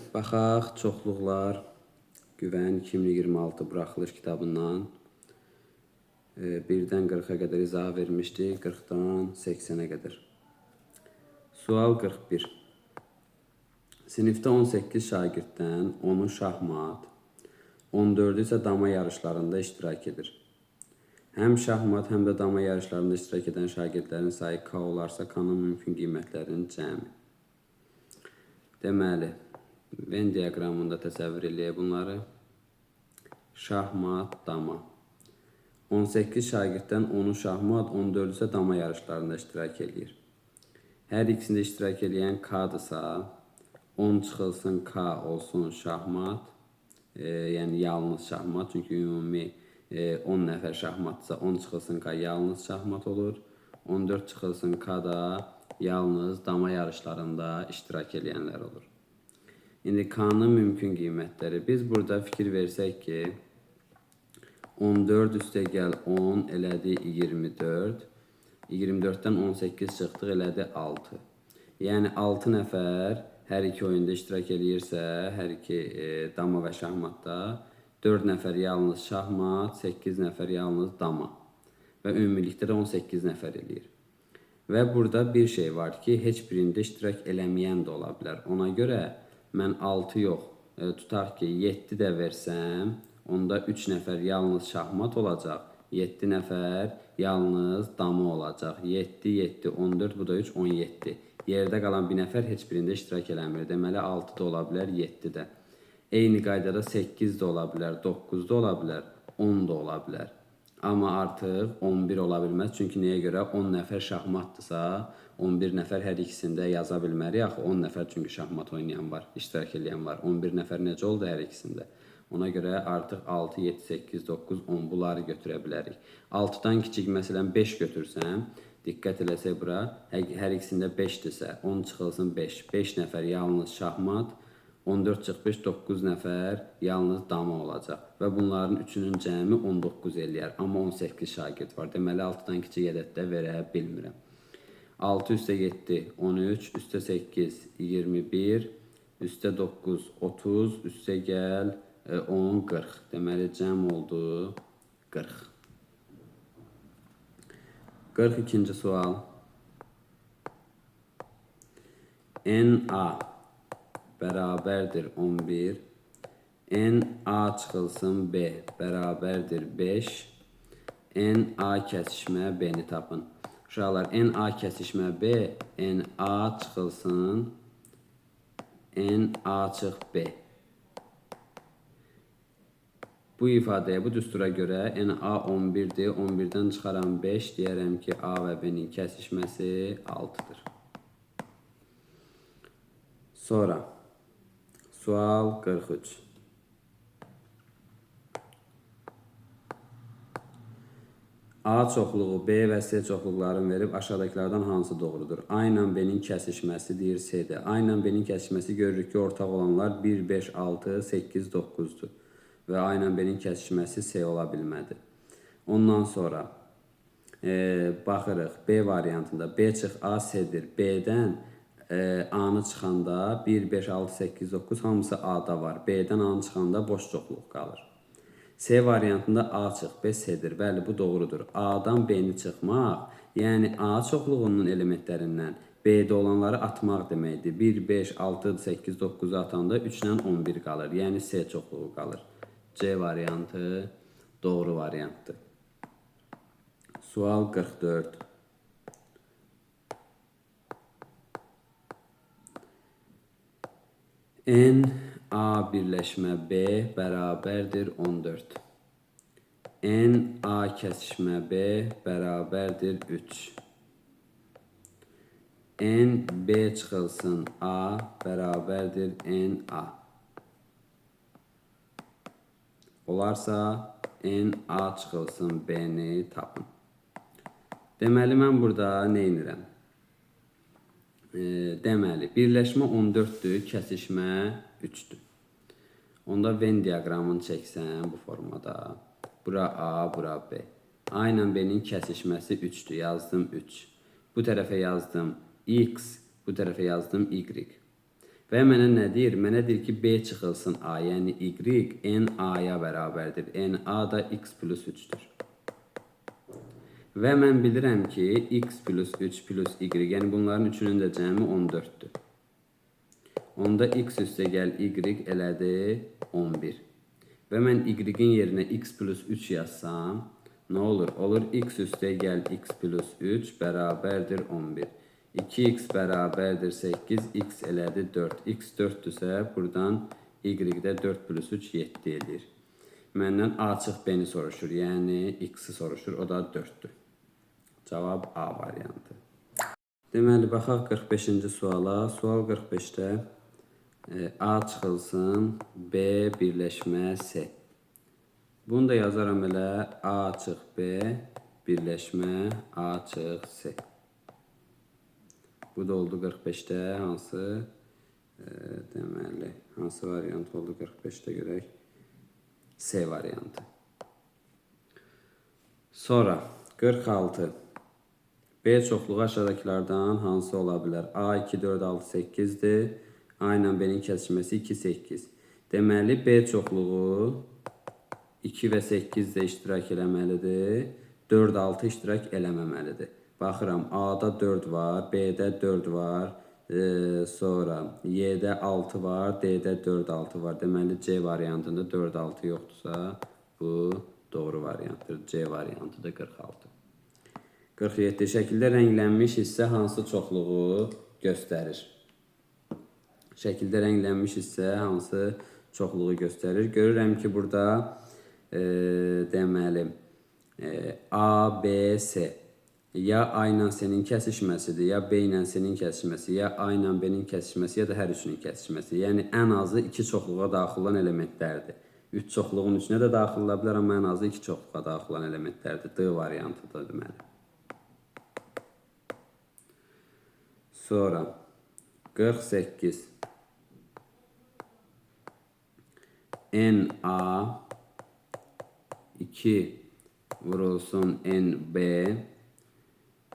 Baxaq, çoxluqlar Güvən 2026 buraxılış kitabından 1-dən 40-a qədər izah vermişdik, 40-dan 80-ə qədər. Sual 41. Sinifdə 18 şagirddən 10-u şahmat, 14-ü isə dama yarışlarında iştirak edir. Həm şahmat, həm də dama yarışlarında iştirak edən şagirdlərin sayı K olarsa, K-nın mümkün qiymətlərinin cəmi. Deməli, Venn diaqramında təsəvvür eləyək bunları. Şahmat, dama. 18 şagirddən 10-u şahmat, 14-ü isə dama yarışlarında iştirak eləyir. Hər ikisində iştirak eləyən K-dırsa, 10 çıxılsın K olsun şahmat, yəni yalnız şahmat, çünki ümumi 10 nəfər şahmatdırsa 10 çıxılsın K yalnız şahmat olur. 14 çıxılsın K da yalnız dama yarışlarında iştirak eləyənlər olur. İndi K-nın mümkün qiymətləri. Biz burada fikir versək ki, 14 üstə gəl 10 elədi 24. 24-dən 18 çıxdıq elədi 6. Yəni 6 nəfər hər iki oyunda iştirak eləyirsə, hər iki dama və şahmatda 4 nəfər yalnız şahmat, 8 nəfər yalnız dama. Və ümumilikdə də 18 nəfər eləyir. Və burada bir şey var ki, heç birində iştirak eləməyən də ola bilər. Ona görə mən 6 yox, tutaq ki, 7 də versəm, onda 3 nəfər yalnız şahmat olacaq, 7 nəfər yalnız dama olacaq. 7, 7, 14, bu da 3, 17. Yerdə qalan bir nəfər heç birində iştirak eləmir. Deməli, 6 da ola bilər, 7 də. Eyni qaydada 8 də ola bilər, 9 da ola bilər, 10 da ola bilər. Amma artıq 11 ola bilməz. Çünki nəyə görə? 10 nəfər şahmatdırsa, 11 nəfər hər ikisində yaza bilmərik. Axı 10 nəfər çünki şahmat oynayan var, iştirak eləyən var. 11 nəfər necə oldu hər ikisində? Ona görə artıq 6, 7, 8, 9, 10 bunları götürə bilərik. 6-dan kiçik məsələn 5 götürsəm, diqqət eləsək bura, hər ikisində 5-dirsə, 10 çıxılsın 5. 5 nəfər yalnız şahmat, 14 çıx 5, 9 nəfər yalnız dama olacaq. Və bunların üçünün cəmi 19 eləyər. Amma 18 şagird var. Deməli, 6-dan kiçik ədəd də verə bilmirəm. 6 üstə 7, 13, üstə 8, 21, üstə 9, 30, üstə gəl 10, 40. Deməli, cəm oldu 40. 42-ci sual. NA bərabərdir 11. NA çıxılsın B bərabərdir 5. NA kəsişmə B-ni tapın. Uşaqlar, NA kəsişmə B, NA çıxılsın NA çıx B. Bu ifadəyə, bu düstura görə NA 11-dir. 11-dən çıxaran 5, deyərəm ki, A və B-nin kəsişməsi 6-dır. Sonra, sual 43. A çoxluğu B və C çoxluqlarını verib aşağıdakılardan hansı doğrudur? A ilə B-nin kəsişməsi deyir C-də. A ilə B-nin kəsişməsi görürük ki, ortaq olanlar 1, 5, 6, 8, 9-dur. Və A ilə B-nin kəsişməsi C ola bilmədi. Ondan sonra baxırıq B variantında B çıx A C-dir. B-dən A-nı çıxanda 1, 5, 6, 8, 9 hamısı A-da var. B-dən A-nı çıxanda boş çoxluq qalır. C variantında A çıx B C-dir. Bəli, bu doğrudur. A-dan B-ni çıxmaq, yəni A çoxluğunun elementlərindən B-də olanları atmaq deməkdir. 1, 5, 6, 8, 9-u atanda 3 ilə 11 qalır. Yəni C çoxluğu qalır. C variantı doğru variantdır. Sual 44. N A birləşmə B bərabərdir 14. N A kəsişmə B bərabərdir 3. N B çıxılsın A bərabərdir N A. Olarsa N A çıxılsın B-ni tapın. Deməli, mən burada nə edirəm? Deməli, birləşmə 14-dür, kəsişmə 3-dür. Onda Venn diaqramını çəksəm bu formada. Bura A, bura B. A ilə B-nin kəsişməsi 3-dür. Yazdım 3. Bu tərəfə yazdım X, bu tərəfə yazdım Y. Və mənə nə deyir? Mənə deyir ki, B çıxılsın A, yəni Y NA-ya bərabərdir. NA da X plus 3-dür. Və mən bilirəm ki, X plus 3 plus Y, yəni bunların üçünün də cəmi 14-dür. Onda X üstə gəl Y elədi 11. Və mən Y-in yerinə X plus 3 yazsam, nə olur? Olur X üstə gəl X plus 3 bərabərdir 11. 2x bərabərdir 8, x elədi 4. X 4-dürsə, buradan y-də 4 plus 3 7 eləyir. Məndən A çıx B-ni soruşur, yəni x-i soruşur, o da 4-dür. Cavab A variantı. Deməli, baxaq 45-ci suala. Sual 45-də A çıxılsın, B birləşmə C. Bunu da yazaram elə A çıx B birləşmə A çıx C. Bu da oldu 45-də hansı? Deməli, hansı variant oldu 45-də görək? C variantı. Sonra 46. B çoxluğu aşağıdakılardan hansı ola bilər? A 2, 4, 6, 8-dir. A ilə B-nin kəsişməsi 2, 8. Deməli, B çoxluğu 2 və 8 də iştirak eləməlidir. 4, 6 iştirak eləməməlidir. Baxıram, A-da 4 var, B-də 4 var, sonra Y-də 6 var, D-də 4, 6 var. Deməli, C variantında 4, 6 yoxdursa, bu doğru variantdır. C variantı da 46. 47. Şəkildə rənglənmiş hissə hansı çoxluğu göstərir? Şəkildə rənglənmiş hissə hansı çoxluğu göstərir? Görürəm ki, burada deməli, A, B, C. Ya A ilə C-nin kəsişməsidir, ya B ilə C-nin kəsişməsi, ya A ilə B-nin kəsişməsi, ya da hər üçünün kəsişməsi. Yəni, ən azı 2 çoxluğa daxil olan elementlərdir. 3 çoxluğun içinə də daxil ola bilər, amma ən azı 2 çoxluğa daxil olan elementlərdir. D variantıdır deməli. Sonra 48. NA 2 vurulsun NB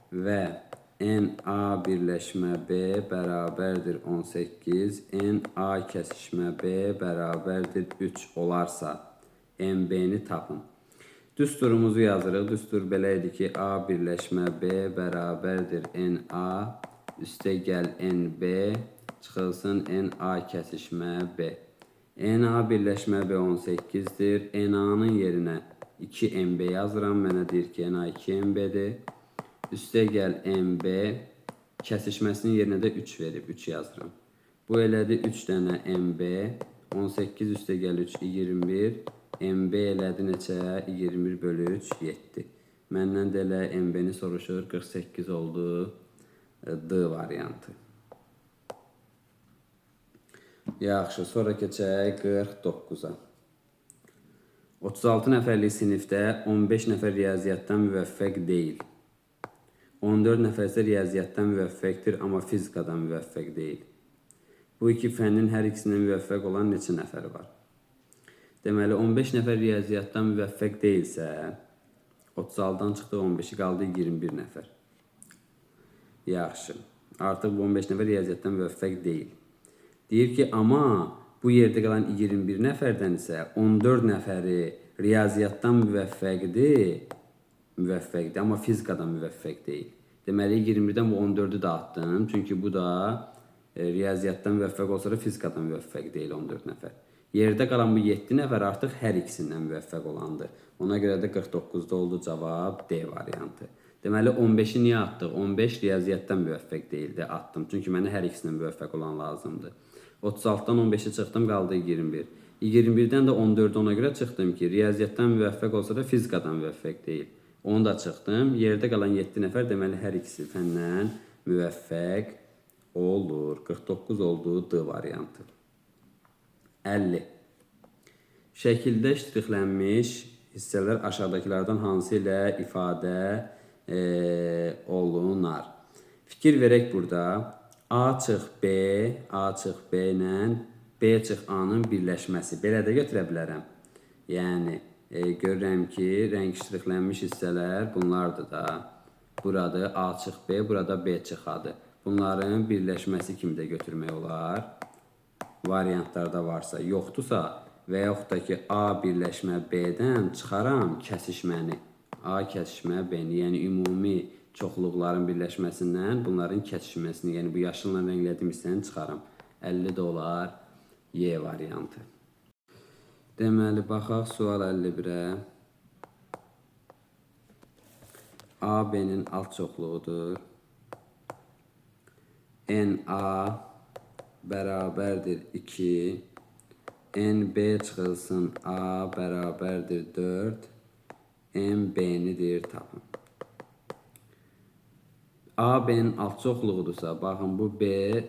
və NA birləşmə B bərabərdir 18, NA kəsişmə B bərabərdir 3 olarsa NB-ni tapın. Düsturumuzu yazırıq. Düstur belə idi ki, A birləşmə B bərabərdir NA üstə gəl NB çıxılsın NA kəsişmə B. NA birləşmə B 18-dir. NA-nın yerinə 2 MB yazıram. Mənə deyir ki, NA 2 MB-dir. Üstə gəl MB, kəsişməsinin yerinə də 3 verib, 3 yazıram. Bu elədi 3 dənə MB, 18 üstə gəl 3, 21, MB elədi neçə? 21 bölü 3, 7. Məndən də elə MB-ni soruşur, 48 oldu D variantı. Yaxşı, sonra keçək 49-a. 36 nəfərlik sinifdə 15 nəfər riyaziyyatdan müvəffəq deyil. 14 nəfər isə riyaziyyatdan müvəffəqdir, amma fizikadan müvəffəq deyil. Bu iki fənnin hər ikisindən müvəffəq olan neçə nəfər var? Deməli, 15 nəfər riyaziyyatdan müvəffəq deyilsə, 36-dan çıxdı 15-i, qaldı 21 nəfər. Yaxşı, artıq bu 15 nəfər riyaziyyatdan müvəffəq deyil. Deyir ki, amma bu yerdə qalan 21 nəfərdən isə 14 nəfəri riyaziyyatdan müvəffəqdir, amma fizikadan müvəffəq deyil. Deməli, 21-dən bu 14-ü də atdım. Çünki bu da riyaziyyatdan müvəffəq olsa da fizikadan müvəffəq deyil 14 nəfər. Yerdə qalan bu 7 nəfər artıq hər ikisindən müvəffəq olandır. Ona görə də 49-da oldu cavab D variantı. Deməli, 15-i niyə atdıq? 15 riyaziyyatdan müvəffəq deyildi, atdım. Çünki mənə hər ikisindən müvəffəq olan lazımdır. 36-dan 15-i çıxdım, qaldı 21. 21-dən də 14-ü ona görə çıxdım ki, riyaziyyatdan müvəffəq olsa da fizikadan müvəffəq deyil. Onu da çıxdım. Yerdə qalan 7 nəfər, deməli, hər ikisi fəndən müvəffəq olur. 49 oldu D variantı. 50. Şəkildə ştrixlənmiş hissələr aşağıdakılardan hansı ilə ifadə olunar? Fikir verək burada. A çıx B, A çıx B ilə B çıx A-nın birləşməsi. Belə də götürə bilərəm. Yəni, görürəm ki, rəng ştrixlənmiş hissələr bunlardır da. Buradır A çıx B, burada B çıx A-dır. Bunların birləşməsi kimi də götürmək olar. variantlarda varsa, yoxdursa və yaxud da ki, A birləşmə B-dən çıxaram kəsişməni. A kəsişmə B-ni, yəni ümumi çoxluqların birləşməsindən bunların kəsişməsini, yəni bu yaşılla rənglədiyim hissəni çıxaram. 50 də olar Y variantı. Deməli, baxaq sual 51-ə. A, B-nin alt çoxluğudur. NA bərabərdir 2. NB çıxılsın A bərabərdir 4. MB-nidir tapın. A, B-nin alt çoxluğudursa, baxın bu B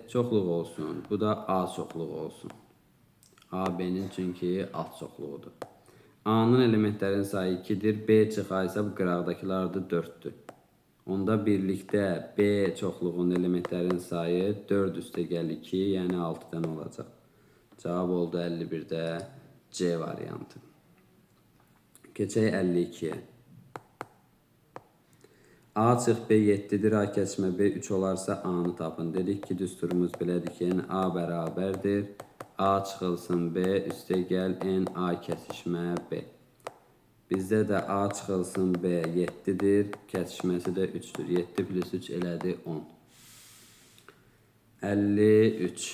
çoxluğu olsun, bu da A çoxluğu olsun. A, B-nin çünki alt çoxluğudur. A-nın elementlərinin sayı 2-dir, B çıx A isə bu qıraqdakılardır 4-dür. Onda birlikdə B çoxluğunun elementlərinin sayı 4 üstə gəl 2, yəni 6 dənə olacaq. Cavab oldu 51-də C variantı. Keçək 52-yə. A çıx B 7-dir, A kəsişmə B 3 olarsa A-nı tapın. Dedik ki, düsturumuz belədir ki, N A bərabərdir. A çıxılsın B, üstə gəl N A kəsişmə B. Bizdə də A çıxılsın B 7-dir, kəsişməsi də 3-dür. 7 plus 3 elədi 10. 53.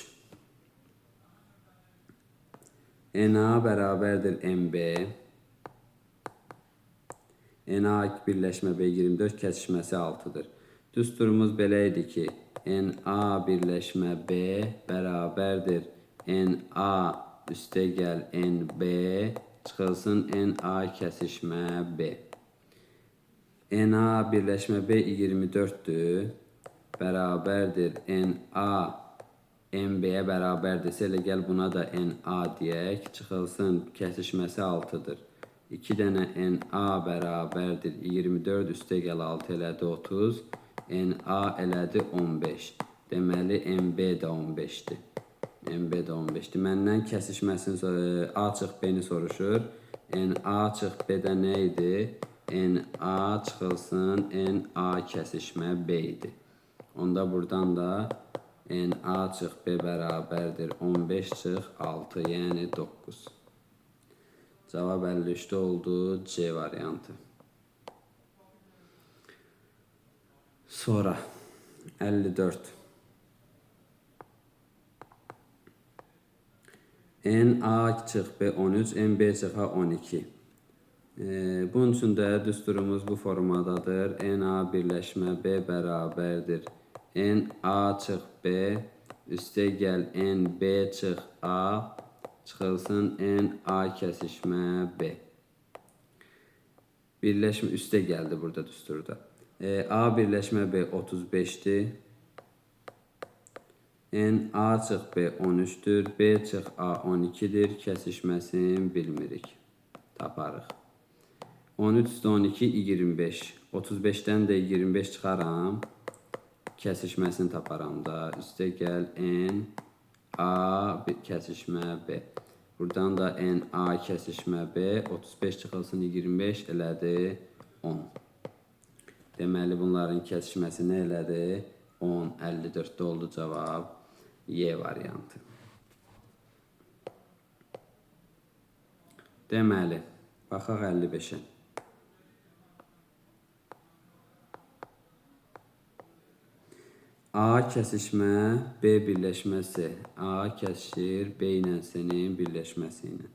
NA bərabərdir MB. NA birləşmə B 24, kəsişməsi 6-dır. Düsturumuz belə idi ki, NA birləşmə B bərabərdir NA üstə gəl NB çıxılsın NA kəsişmə B. NA birləşmə B 24-dür. Bərabərdir NA MB-yə bərabərdirsə, elə gəl buna da NA deyək. Çıxılsın kəsişməsi 6-dır. 2 dənə NA bərabərdir 24 üstə gəl 6 elədi 30. NA elədi 15. Deməli MB də 15-dir. MB də 15-dir. Məndən kəsişməsini A çıx B-ni soruşur. NA çıx B-də nə idi? NA çıxılsın NA kəsişmə B idi. Onda buradan da NA çıx B bərabərdir 15 çıx 6, yəni 9. Cavab 53-də oldu C variantı. Sonra 54. N A çıx B 13, N B çıx A 12. Bunun üçün də düsturumuz bu formadadır. N A birləşmə B bərabərdir. N A çıx B üstə gəl N B çıx A çıxılsın N A kəsişmə B. Birləşmə üstə gəldi burada düsturda. A birləşmə B 35-dir. N A çıx B 13-dür. B çıx A 12-dir. Kəsişməsini bilmirik. Taparıq. 13 üstə 12, 25. 35-dən də 25 çıxaram. Kəsişməsini taparam da. Üstə gəl N A kəsişmə B. Buradan da N A kəsişmə B. 35 çıxılsın 25 elədi 10. Deməli bunların kəsişməsi nə elədi? 10. 54-də oldu cavab. Y variantı. Deməli, baxaq 55-ə. A kəsişmə, B birləşmə C. A kəsişir B ilə C-nin birləşməsi ilə.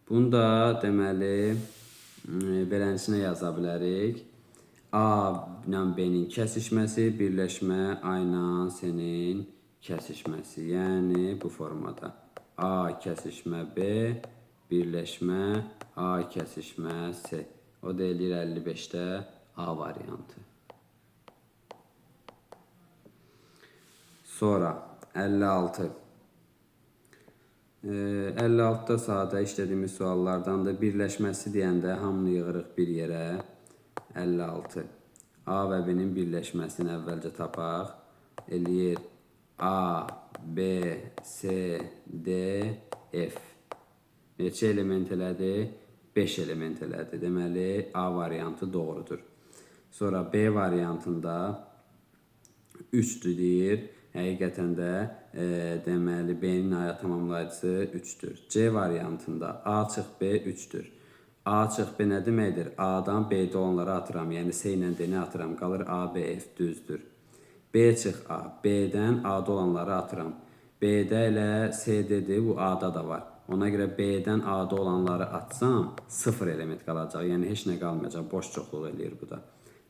Bunu da deməli, beləsinə yaza bilərik. A ilə B-nin kəsişməsi, birləşmə A ilə C-nin kəsişməsi. Yəni bu formada. A kəsişmə B, birləşmə A kəsişmə C. O da eləyir 55-də A variantı. Sonra 56. 56-da sadə işlədiyimiz suallardan da birləşməsi deyəndə hamını yığırıq bir yerə. 56. A və B-nin birləşməsini əvvəlcə tapaq. Eləyir A, B, C, D, F. Neçə element elədi? 5 element elədi. Deməli, A variantı doğrudur. Sonra B variantında 3-dür deyir. Həqiqətən də deməli B-nin A-ya tamamlayıcısı 3-dür. C variantında A çıx B 3-dür. A çıx B nə deməkdir? A-dan B-də olanları atıram. Yəni C ilə D-ni atıram. Qalır A, B, F düzdür. B çıx A. B-dən A-da olanları atıram. B-də elə C, D-dir. Bu A-da da var. Ona görə B-dən A-da olanları atsam 0 element qalacaq. Yəni heç nə qalmayacaq. Boş çoxluq eləyir bu da.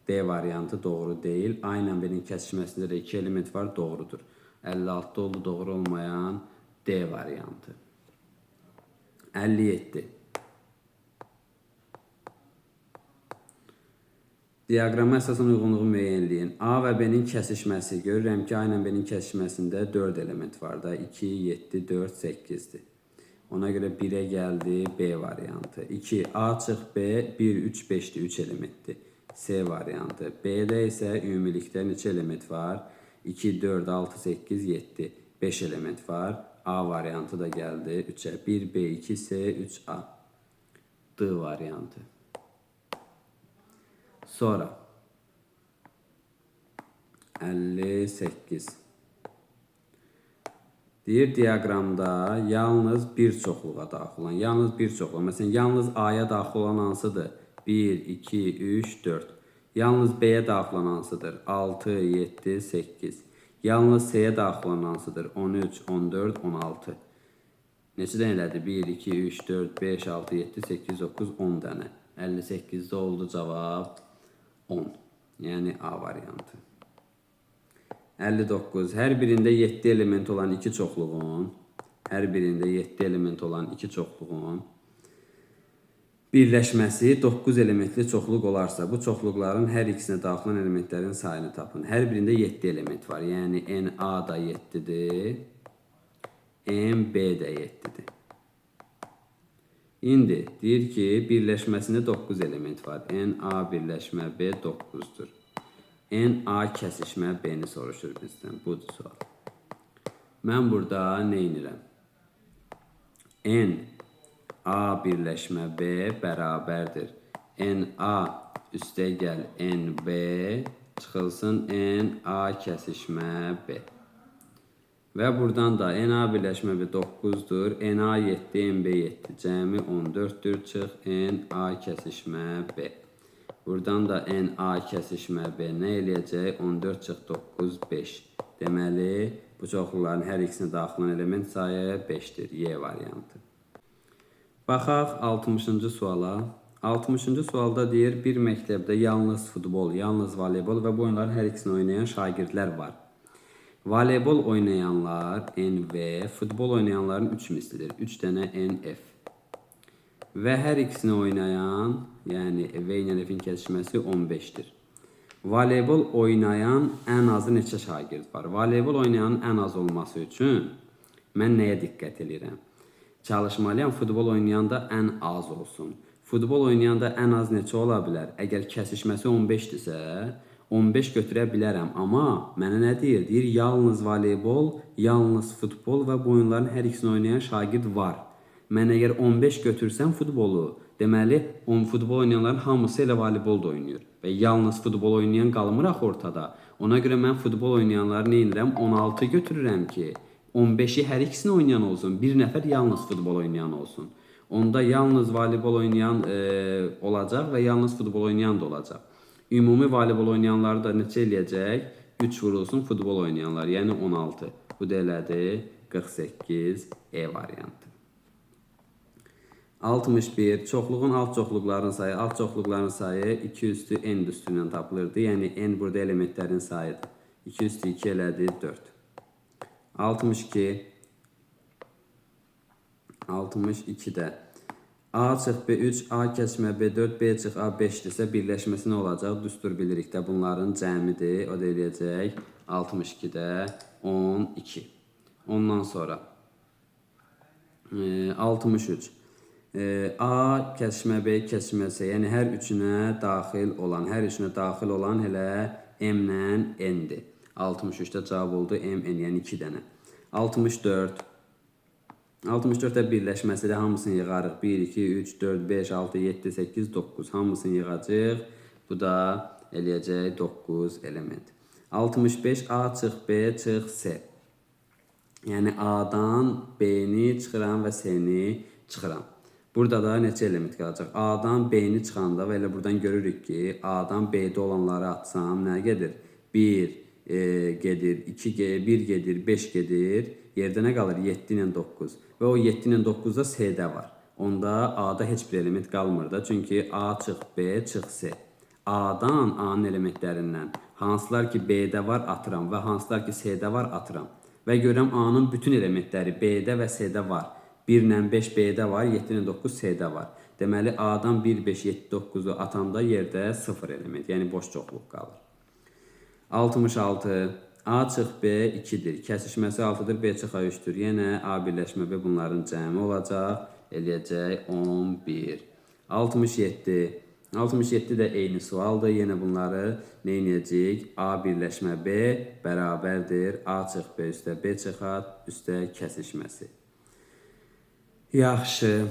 D variantı doğru deyil. A ilə B-nin kəsişməsində də 2 element var, doğrudur. 56 oldu doğru olmayan D variantı. 57. Diaqrama əsasən uyğunluğu müəyyən eləyin. A və B-nin kəsişməsi. Görürəm ki, A ilə B-nin kəsişməsində 4 element var da. 2, 7, 4, 8-dir. Ona görə 1-ə gəldi B variantı. 2, A çıx B, 1, 3, 5-dir, 3 elementdir. C variantı. B-də isə ümumilikdə neçə element var? 2, 4, 6, 8, 7. 5 element var. A variantı da gəldi 3-ə. 1, B, 2, C, 3, A. D variantı. Sonra 58. Deyir diaqramda yalnız bir çoxluğa daxil olan, yalnız bir çoxluğa. Məsələn, yalnız A-ya daxil olan hansıdır? 1, 2, 3, 4. Yalnız B-yə daxil olan hansıdır? 6, 7, 8. Yalnız C-yə daxil olan hansıdır? 13, 14, 16. Neçə dənə elədi? 1, 2, 3, 4, 5, 6, 7, 8, 9, 10 dənə. 58-də oldu cavab 10. Yəni A variantı. 59. Hər birində 7 element olan iki çoxluğun, hər birində 7 element olan iki çoxluğun birləşməsi 9 elementli çoxluq olarsa, bu çoxluqların hər ikisinə daxil olan elementlərin sayını tapın. Hər birində 7 element var. Yəni NA da 7-dir, NB də 7-dir. İndi deyir ki, birləşməsində 9 element var. NA birləşmə B 9-dur. NA kəsişmə B-ni soruşur bizdən. Budur sual. Mən burada nə edirəm? N A birləşmə B bərabərdir. NA üstə gəl NB çıxılsın NA kəsişmə B. Və buradan da NA birləşmə B 9-dur. NA 7, NB 7. Cəmi 14-dür. Çıx NA kəsişmə B. Buradan da NA kəsişmə B nə eləyəcək? 14 çıx 9, 5. Deməli, bu çoxluqların hər ikisinə daxil olan element sayı 5-dir. Y variantı. Baxaq 60-cı suala. 60-cı sualda deyir, bir məktəbdə yalnız futbol, yalnız voleybol və bu oyunların hər ikisini oynayan şagirdlər var. Voleybol oynayanlar NV, futbol oynayanların 3 mislidir. 3 dənə NF. Və hər ikisini oynayan, yəni V ilə F-in kəsişməsi 15-dir. Voleybol oynayan ən azı neçə şagird var? Voleybol oynayanın ən az olması üçün mən nəyə diqqət edirəm? Çalışmalıyam futbol oynayanda ən az olsun. Futbol oynayanda ən az neçə ola bilər? Əgər kəsişməsi 15-dirsə, 15 götürə bilərəm. Amma mənə nə deyir? Deyir, yalnız voleybol, yalnız futbol və bu oyunların hər ikisini oynayan şagird var. Mən əgər 15 götürsəm futbolu, deməli, futbol oynayanların hamısı elə voleybol da oynayır. Və yalnız futbol oynayan qalmır axı ortada. Ona görə mən futbol oynayanları nə edirəm? 16 götürürəm ki, 15-i hər ikisini oynayan olsun. Bir nəfər yalnız futbol oynayan olsun. Onda yalnız voleybol oynayan olacaq və yalnız futbol oynayan da olacaq. Ümumi voleybol oynayanları da neçə eləyəcək? 3 vurulsun futbol oynayanlar, yəni 16. Bu da elədi 48 E variantı. 61. Çoxluğun alt çoxluqların sayı. Alt çoxluqların sayı 2 üstü n üstü ilə tapılırdı. Yəni n burada elementlərin sayıdır. 2 üstü 2 elədi 4. 62. 62-də A çıx B3, A kəsmə B4, B çıx A 5-dirsə birləşməsi nə olacaq? Düstur bilirik də bunların cəmidir. O da eləyəcək 62-də 12. Ondan sonra 63. A kəsişmə B kəsişmə C, yəni hər üçünə daxil olan, hər üçünə daxil olan elə M-lə N-dir. 63-də cavab oldu M, N, yəni 2 dənə. 64. 64-də birləşməsi də hamısını yığarıq. 1, 2, 3, 4, 5, 6, 7, 8, 9. Hamısını yığacaq. Bu da eləyəcək 9 element. 65 A çıx B çıx C. Yəni A-dan B-ni çıxıram və C-ni çıxıram. Burada da neçə element qalacaq? A-dan B-ni çıxanda və elə buradan görürük ki, A-dan B-də olanları atsam nə gedir? 1 gedir, 2 1 gedir, 5 gedir. Yerdə nə qalır? 7 ilə 9. Və o 7 ilə 9 da C-də var. Onda A-da heç bir element qalmır da. Çünki A çıx B çıx C. A-dan, A-nın elementlərindən hansılar ki B-də var atıram və hansılar ki C-də var atıram. Və görürəm A-nın bütün elementləri B-də və C-də var. 1 ilə 5 B-də var, 7 ilə 9 C-də var. Deməli A-dan 1, 5, 7, 9-u atanda yerdə 0 element, yəni boş çoxluq qalır. 66 A çıx B 2-dir. Kəsişməsi 6-dır, B çıx A 3-dür. Yenə A birləşmə B bunların cəmi olacaq. Eləyəcək 11. 67. 67 də eyni sualdır. Yenə bunları nə edəcəyik? A birləşmə B bərabərdir. A çıx B üstə B çıx A üstə kəsişməsi. Yaxşı.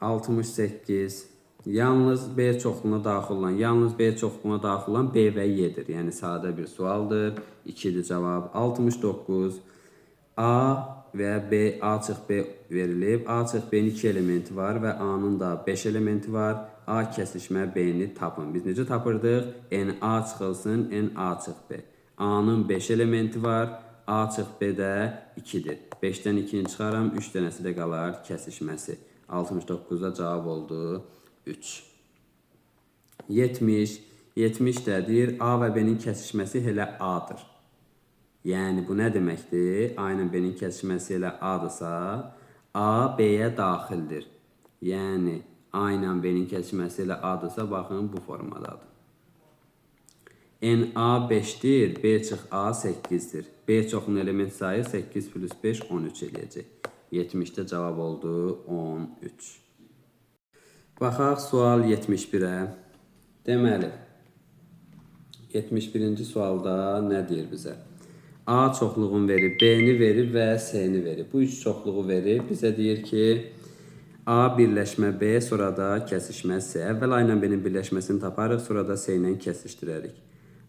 68. Yalnız B çoxluğuna daxil olan, yalnız B çoxluğuna daxil olan B və Y-dir. Yəni sadə bir sualdır. 2-dir cavab. 69. A və B, A çıx B verilib. A çıx B-nin 2 elementi var və A-nın da 5 elementi var. A kəsişmə B-ni tapın. Biz necə tapırdıq? N A çıxılsın, N A çıx B. A-nın 5 elementi var. A çıx B də 2-dir. 5-dən 2-ni çıxaram, 3 dənəsi də qalar kəsişməsi. 69-da cavab oldu 3. 70. 70 də deyir, A və B-nin kəsişməsi elə A-dır. Yəni bu nə deməkdir? A ilə B-nin kəsişməsi elə A-dırsa, A B-yə daxildir. Yəni A ilə B-nin kəsişməsi elə A-dırsa, baxın bu formadadır. N A 5-dir, B çıx A 8-dir. B çoxunun element sayı 8 plus 5, 13 eləyəcək. 70-də cavab oldu 13. Baxaq sual 71-ə. Deməli, 71-ci sualda nə deyir bizə? A çoxluğunu verib, B-ni verib və C-ni verib. Bu üç çoxluğu verib. Bizə deyir ki, A birləşmə B, sonra da kəsişmə C. Əvvəl A ilə B-nin birləşməsini taparıq, sonra da C ilə kəsişdirərik.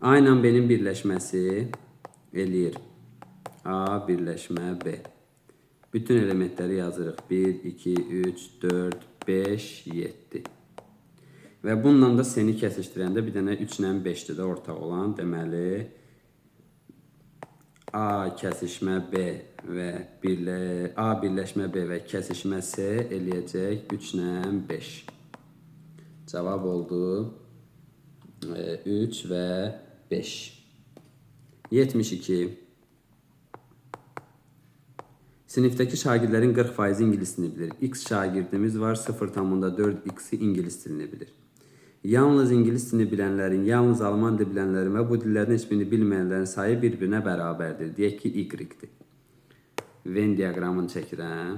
A ilə B-nin birləşməsi eləyir. A birləşmə B. Bütün elementləri yazırıq. 1, 2, 3, 4, 5, 7. Və bununla da C-ni kəsişdirəndə bir dənə 3 ilə 5-dir də ortaq olan. Deməli, A kəsişmə B və A birləşmə B və kəsişmə C eləyəcək 3 ilə 5. Cavab oldu 3 və 5. 72. Sinifdəki şagirdlərin 40% ingilis dilini bilir. X şagirdimiz var, 0,4x-i ingilis dilini bilir. Yalnız ingilis dilini bilənlərin, yalnız alman dili bilənlərin və bu dillərdən heç birini bilməyənlərin sayı bir-birinə bərabərdir. Deyək ki, Y-dir. Venn diaqramını çəkirəm.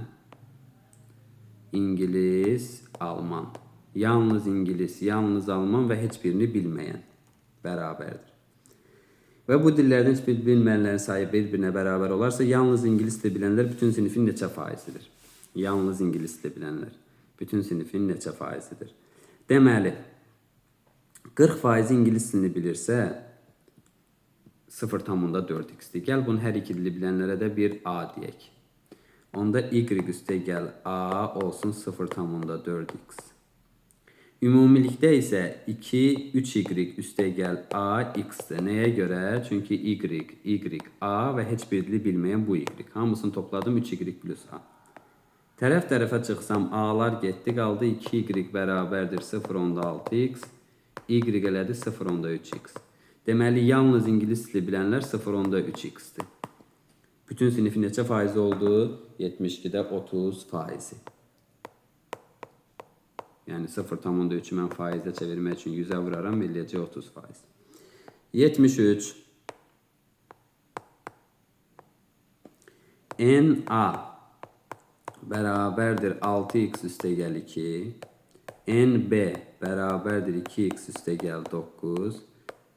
İngilis, alman. Yalnız ingilis, yalnız alman və heç birini bilməyən bərabərdir. Və bu dillərdən heç bir bilməyənlərin sayı bir-birinə bərabər olarsa, yalnız ingilis dili bilənlər bütün sinifin neçə faizidir? Yalnız ingilis dili bilənlər bütün sinifin neçə faizidir? Deməli, 40% ingilis dilini bilirsə, 0,4x-dir. Gəl bunu hər iki dili bilənlərə də bir A deyək. Onda Y üstə gəl A olsun 0,4x. Ümumilikdə isə 2, 3y üstə gəl A, x-dir. Nəyə görə? Çünki y, y, A və heç bir dili bilməyən bu y. Hamısını topladım 3y plus A. Tərəf tərəfə çıxsam A-lar getdi, qaldı 2y bərabərdir 0,6x. Y elədi 0,3x. Deməli, yalnız ingilis dili bilənlər 0,3x-dir. Bütün sinifin neçə faizi oldu? 72-də 30 faizi. Yəni 0,3-ü mən faizə çevirmək üçün 100-ə vuraram, eləyəcək 30 faiz. 73. NA bərabərdir 6x üstə gəl 2. NB bərabərdir 2x üstə gəl 9.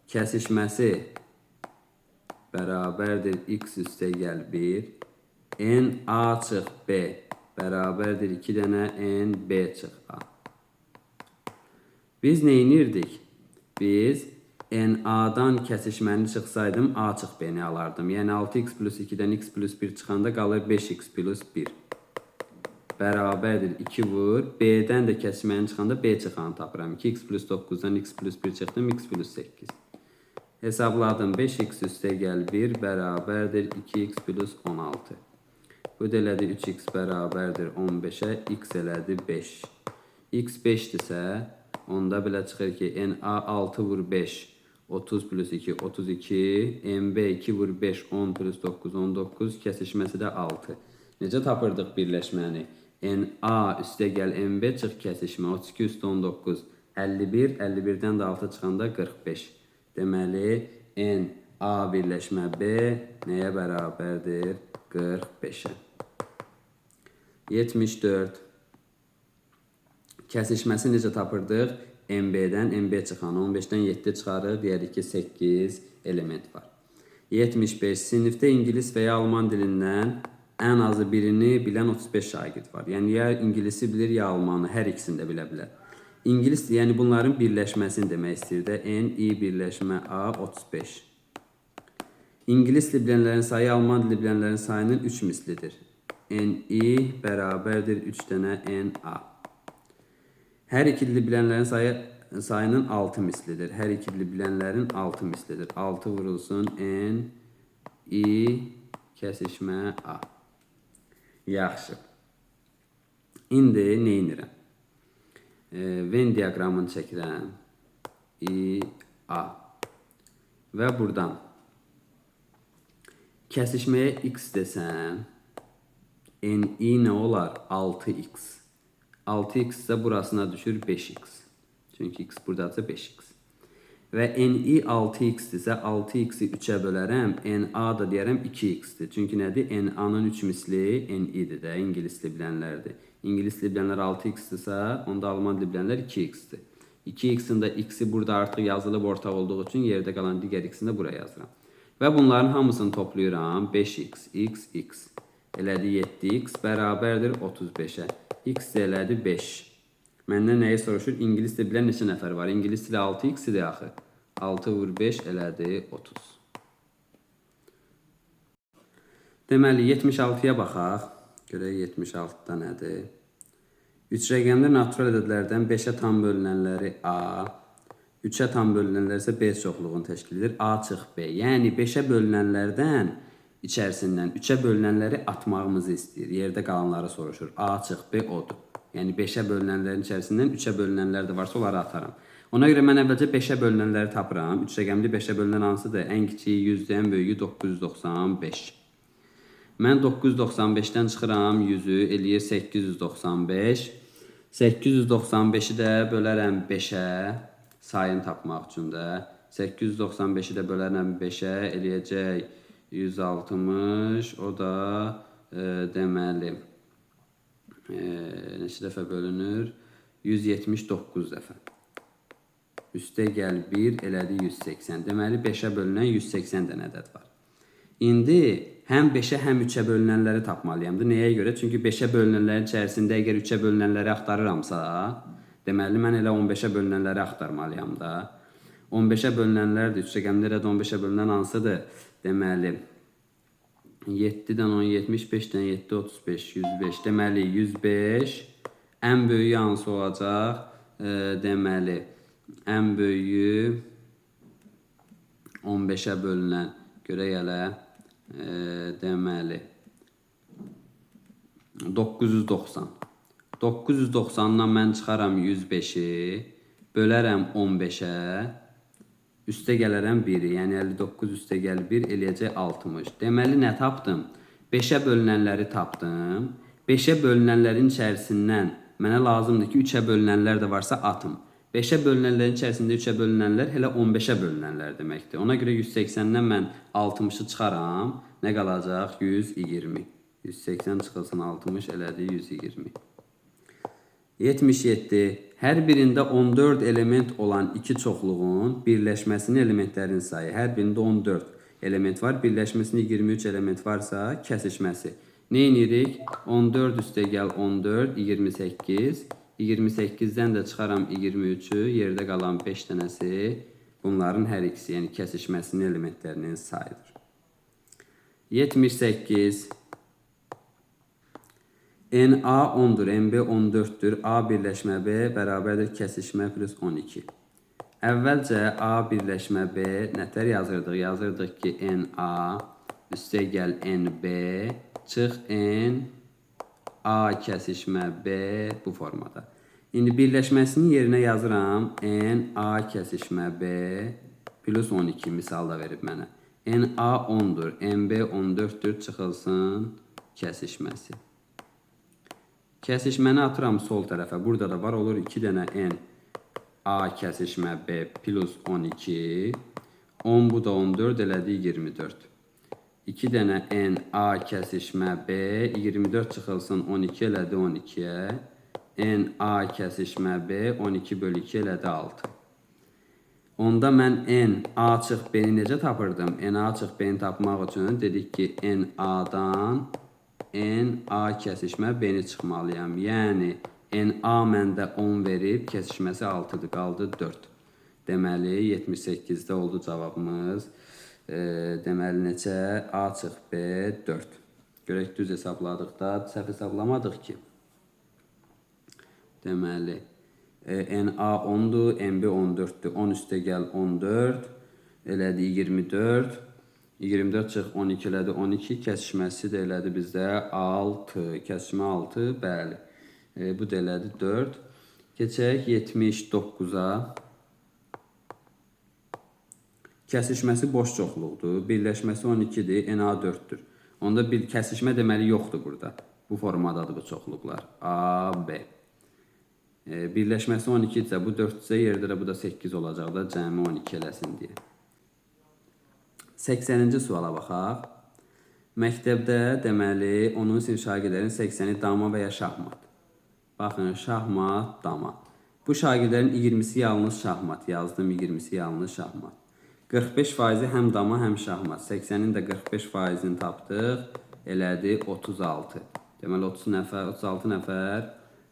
Kəsişməsi bərabərdir x üstə gəl 1. NA çıx B bərabərdir 2 dənə NB çıx A. Biz nə inirdik? Biz NA-dan kəsişməni çıxsaydım, A çıx B-ni alardım. Yəni 6x plus 2-dən x plus 1 çıxanda qalır 5x plus 1. Bərabərdir 2 vur. B-dən də kəsişməni çıxanda B çıxanı tapıram. 2x plus 9-dan x plus 1 çıxdım, x plus 8. Hesabladım. 5x üstə gəl 1 bərabərdir 2x plus 16. Bu da elədi 3x bərabərdir 15-ə, x elədi 5. X 5-dirsə, onda belə çıxır ki, NA 6 vur 5, 30 plus 2, 32, MB 2 vur 5, 10 plus 9, 19, kəsişməsi də 6. Necə tapırdıq birləşməni? NA üstə gəl MB çıx kəsişmə, 32 üstə 19, 51, 51-dən də 6 çıxanda 45. Deməli, N A birləşmə B nəyə bərabərdir? 45-ə. 74. Kəsişməsi necə tapırdıq? MB-dən MB çıxanı 15-dən 7 çıxarır, deyərik ki, 8 element var. 75. Sinifdə ingilis və ya alman dilindən ən azı birini bilən 35 şagird var. Yəni ya ingilisi bilir, ya almanı, hər ikisini də bilə bilər. İngilis, yəni bunların birləşməsini demək istəyir də. N, I birləşmə A 35. İngilis dili bilənlərin sayı alman dili bilənlərin sayının 3 mislidir. NI bərabərdir 3 dənə NA. Hər iki dili bilənlərin sayının 6 mislidir. Hər iki dili bilənlərin 6 mislidir. 6 vurulsun N, I, kəsişmə A. Yaxşı. İndi nə edirəm? Venn diaqramını çəkirəm. I, A. Və buradan kəsişməyə X desəm, NI nə olar? 6X. 6X isə burasına düşür 5X. Çünki X buradadırsa 5X. Və NI 6X-dirsə 6X-i 3-ə bölərəm, NA da deyərəm 2X-dir. Çünki nədir? NA-nın 3 misli NI-dir də, ingilis dili bilənlərdir. İngilis dili bilənlər 6X-dirsə, onda alman dili bilənlər 2X-dir. 2X-in də X-i burada artıq yazılıb ortaq olduğu üçün yerdə qalan digər X-ini də buraya yazıram. Və bunların hamısını toplayıram. 5X, X, X. Elədi 7X bərabərdir 35-ə. X də elədi 5. Məndən nəyi soruşur? İngilis dili bilən neçə nəfər var? İngilis dili 6X idi axı. 6 vur 5 elədi 30. Deməli, 76-ya baxaq. Görək 76-da nədir? 3 rəqəmli natural ədədlərdən 5-ə tam bölünənləri A, 3-ə tam bölünənlər isə B çoxluğunu təşkil edir. A çıx B. Yəni 5-ə bölünənlərdən içərisindən 3-ə bölünənləri atmağımızı istəyir. Yerdə qalanları soruşur. A çıx B odur. Yəni 5-ə bölünənlərin içərisindən 3-ə bölünənlər də varsa onları ataram. Ona görə mən əvvəlcə 5-ə bölünənləri tapıram. 3 rəqəmli 5-ə bölünən hansıdır? Ən kiçiyi 100-dür, ən böyüyü 995. Mən 995-dən çıxıram 100-ü, eləyir 895. 895-i də bölərəm 5-ə, sayını tapmaq üçün də. 895-i də bölərəm 5-ə, eləyəcək 160, o da deməli, neçə dəfə bölünür? 179 dəfə. Üstə gəl 1, elədi 180. Deməli, 5-ə bölünən 180 dənə ədəd var. İndi həm 5-ə, həm 3-ə bölünənləri tapmalıyam da. Nəyə görə? Çünki 5-ə bölünənlərin içərisində əgər 3-ə bölünənləri axtarıramsa, deməli, mən elə 15-ə bölünənləri axtarmalıyam da. 15-ə bölünənlərdir. 3 rəqəmli ədəd 15-ə bölünən hansıdır? Deməli, 7-dən 10, 75-dən 7, 35, 105. Deməli, 105. Ən böyüyü hansı olacaq? Deməli, ən böyüyü 15-ə bölünən. Görək hələ. Deməli, 990. 990-dan mən çıxaram 105-i, bölərəm 15-ə, üstə gələrəm 1-i, yəni 59 üstə gəl 1 eləyəcək 60. Deməli, nə tapdım? 5-ə bölünənləri tapdım. 5-ə bölünənlərin içərisindən mənə lazımdır ki, 3-ə bölünənlər də varsa atım. 5-ə bölünənlərin içərisində 3-ə bölünənlər hələ 15-ə bölünənlər deməkdir. Ona görə 180-dən mən 60-ı çıxaram. Nə qalacaq? 120. 180 çıxılsın 60 elədi 120. 77. Hər birində 14 element olan iki çoxluğun birləşməsinin elementlərin sayı. Hər birində 14 element var. Birləşməsində 23 element varsa kəsişməsi. Nə edirik? 14 üstə gəl 14, 28. 28-dən də çıxaram 23-ü, yerdə qalan 5 dənəsi. Bunların hər ikisi, yəni kəsişməsinin elementlərinin sayıdır. 78. NA 10-dur, NB 14-dür. A birləşmə B bərabərdir kəsişmə plus 12. Əvvəlcə A birləşmə B nətər yazırdıq? Yazırdıq ki, NA üstə gəl NB çıx N A kəsişmə B bu formada. İndi birləşməsinin yerinə yazıram N A kəsişmə B plus 12 misal da verib mənə. N A 10-dur, NB 14-dür, çıxılsın kəsişməsi. Kəsişməni atıram sol tərəfə. Burada da var, olur 2 dənə N A kəsişmə B plus 12. 10 bu da 14 elədi 24. 2 dənə N A kəsişmə B 24 çıxılsın 12 elədi 12-yə. N A kəsişmə B 12 bölü 2 elədi 6. Onda mən N A çıx B-ni necə tapırdım? N A çıx B-ni tapmaq üçün dedik ki, N A-dan N A kəsişmə B-ni çıxmalıyam. Yəni N A məndə 10 verib, kəsişməsi 6-dır, qaldı 4. Deməli 78-də oldu cavabımız. Deməli neçə? A çıx B 4. Görək düz hesabladıq da, səhv hesablamadıq ki. Deməli N A 10-dur, N B 14-dür. 10 üstə gəl 14, elədi 24. 24 çıx 12 elədi 12, kəsişməsi də elədi bizdə 6. Kəsişmə 6, bəli. Bu da elədi 4. Keçək 79-a. Kəsişməsi boş çoxluqdur. Birləşməsi 12-dir, NA 4-dür. Onda bir kəsişmə deməli yoxdur burada. Bu formadadır bu çoxluqlar. A, B. Birləşməsi 12-dirsə, bu 4-dürsə, yerdə də bu da 8 olacaq da, cəmi 12 eləsin deyə. 80-ci suala baxaq. Məktəbdə deməli 10-cu sinif şagirdlərinin 80-i dama və ya şahmat. Baxın, şahmat, dama. Bu şagirdlərin 20-si yalnız şahmat. Yazdım 20-si yalnız şahmat. 45%-i həm dama, həm şahmat. 80-in də 45%-ni tapdıq. Elədi 36. Deməli 30 nəfər, 36 nəfər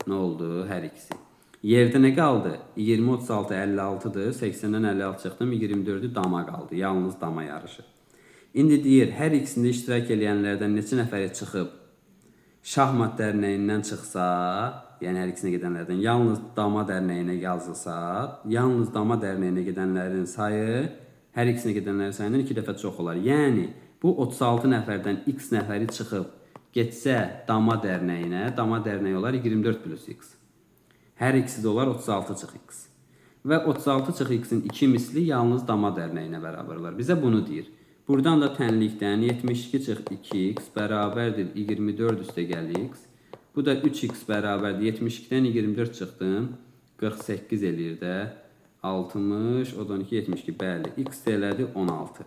nə oldu? Hər ikisi. Yerdə nə qaldı? 20, 36, 56-dır. 80-dən 56 çıxdım. 24-ü dama qaldı. Yalnız dama yarışı. İndi deyir, hər ikisində iştirak eləyənlərdən neçə nəfəri çıxıb şahmat dərnəyindən çıxsa, yəni hər ikisinə gedənlərdən yalnız dama dərnəyinə yazılsa, yalnız dama dərnəyinə gedənlərin sayı hər ikisinə gedənlərin sayından 2 dəfə çox olar. Yəni bu 36 nəfərdən x nəfəri çıxıb getsə dama dərnəyinə, dama dərnəyi olar 24 plus x. Hər ikisi də olar 36 çıx x. Və 36 çıx x-in 2 misli yalnız dama dərnəyinə bərabər olar. Bizə bunu deyir. Buradan da tənlikdən 72 çıx 2x bərabərdir 24 üstə gəl x. Bu da 3x bərabərdir. 72-dən 24 çıxdım. 48 eləyir də. 60, o da 12, 72. Bəli, x də elədi 16.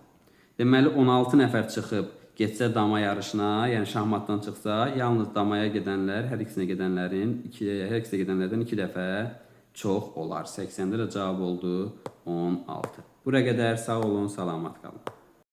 Deməli 16 nəfər çıxıb getsə dama yarışına, yəni şahmatdan çıxsa, yalnız damaya gedənlər, hər ikisinə gedənlərin, hər ikisinə gedənlərdən 2 dəfə çox olar. 80-də də cavab oldu 16. Bura qədər sağ olun, salamat qalın.